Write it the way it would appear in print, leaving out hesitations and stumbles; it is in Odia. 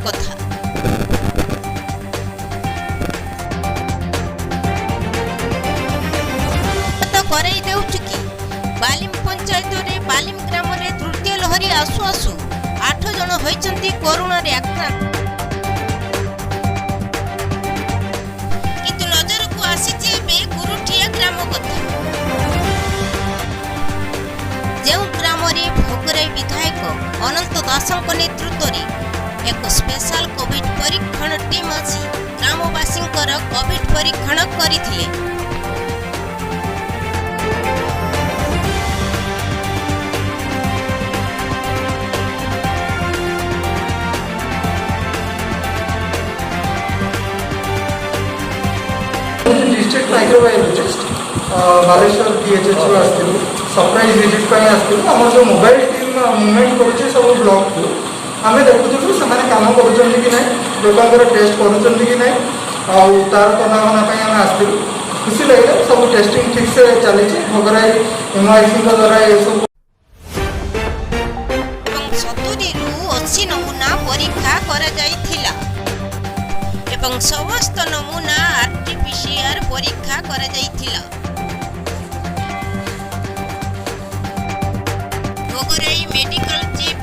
କଥା। ତ କରେଇ ଦେଉଛୁ କି, ବାଲିମ ପଞ୍ଚାୟତରେ ବାଲିମ ଗ୍ରାମରେ ତୃତୀୟ ଲହରୀ ଆସୁ ଆସୁ 8 ଜଣ ହୋଇଛନ୍ତି କରୋନାରେ ଆକ୍ରାନ୍ତ। କିନ୍ତୁ ନଜରକୁ ଆସିଛି ଏବେ ଗୁରୁଠିଆ ଗ୍ରାମ କଥା, ଯେଉଁ ଗ୍ରାମରେ ଭୋଗରାଇ ବିଧାୟକ ଅନନ୍ତ ଦାସଙ୍କ ନେତୃତ୍ୱରେ ଏକ ସ୍ପେଶାଲ କୋଭିଡ ପରୀକ୍ଷଣ ଟିମ୍ ଆସି ଗ୍ରାମବାସୀଙ୍କର କୋଭିଡ ପରୀକ୍ଷଣ କରିଥିଲେ। ଡିଷ୍ଟ୍ରିକ୍ଟ ମାଇକ୍ରୋବାୟୋଲୋଜିଷ୍ଟ, ବାଲେଶ୍ୱର ବିଏଚ୍ଏଚ୍ରୁ ଆସିଥିଲୁ। ସରପ୍ରାଇଜ୍ ଭିଜିଟ୍ ପାଇଁ ଆସିଥିଲୁ। ଆମର ଯେଉଁ ମୋବାଇଲ ଟିମ୍ ମୁଭମେଣ୍ଟ କରୁଛି ସବୁ ବ୍ଲକକୁ, ଆମେ ଦେଖୁଥିଲୁ ସେମାନେ କାମ କରୁଛନ୍ତି କି ନାହିଁ, ଲୋକଙ୍କର ଟେଷ୍ଟ କରୁଛନ୍ତି କି ନାହିଁ, ଆଉ ତାର ତନାଘନା ପାଇଁ ଆମେ ଆସିଥିଲୁ। ଖୁସି ଲାଗିଲା, ସବୁ ଟେଷ୍ଟିଂ ଠିକ୍ସେ ଚାଲିଛି। ଭୋଗରାଇ ଏମ୍ଆଇସିଙ୍କ ଦ୍ୱାରା ଏସବୁ ଏବଂ 70ରୁ 80 ନମୁନା ପରୀକ୍ଷା କରାଯାଇଥିଲା ଏବଂ ସମସ୍ତ ନମୁନା ଆରଟିପିସିଆର ପରୀକ୍ଷା କରାଯାଇଥିଲା। Bhograi medical chief